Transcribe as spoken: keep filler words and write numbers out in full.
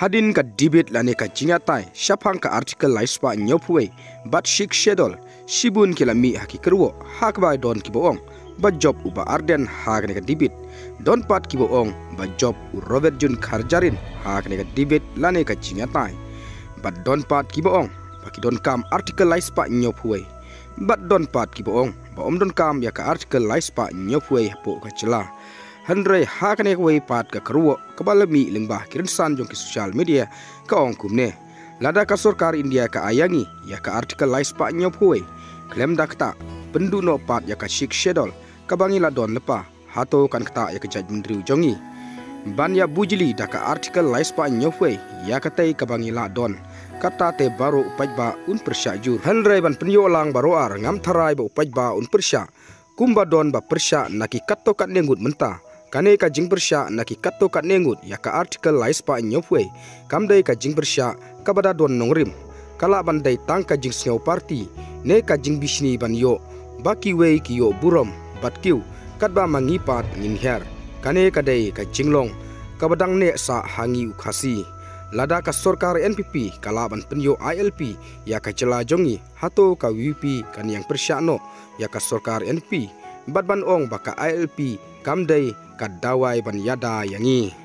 Hadien ka debate lane ka jingïatai shaphang ka Article lai spah hynñiewphew wei bad Sixth Schedule, shibun ki la mih ha ki kyrwoh, ha kaba don kiba ong ba jop u Bah Ardent ha kane ka debate. Don pat kiba ong ba jop u Robert June Kharjahrin ha kane ka debate lane ka jingïatai. Bad don pat kiba ong ba ki donkam Article lai spah hynñiewphew wei. Bad don pat kiba ong ba ym donkam ïa ka Article lai spah hynñiewphew wei hapoh ka jylla. Hynrei ha kane kawei pat ka kyrwoh kaba la mih lyngba ki rynsan jong ki social media, ka ong kumne: Lada ka sorkar India ka ai ïa ngi ïa ka Article lai spah hynñiewphew wei, khlem da kata, pynduh noh pat ïa ka Sixth Schedule kaba ngi la don lypa, hato kan ktah ïa ka jaitbynriew jong ngi? Ban ïa bujli da ka Article lai spah hynñiewphew wei ïa katei kaba ngi la don, kata te baroh u paidbah un pyrshah jur. Hynrei ban pynïoh lang baroh ar, ngam tharai ba u paidbah un pyrshah kumba don ba pyrshah na ki katto katne ngut mynta. Kane ka jingpyrshah na ki katto katne ngut ïa ka Article lai spah hynñiewphew wei kam dei ka jingpyrshah kaba da don nongrim. Ka lah ban dei tang ka jingsngew party ne ka jingbishni ban ïoh ba kiwei ki ïoh burom bad kiew, katba ma ngi pat ngin hiar. Kane ka dei ka jinglong kaba dang neh sah ha ngi u Khasi. Lada ka sorkar N P P ka lah ban pynïoh I L P ïa ka jylla jong ngi, hato ka V P P kan ïeng pyrshah noh ïa ka sorkar N P P bad ban ong ba ka I L P kam dei ka dawai ban ïada ïa ngi?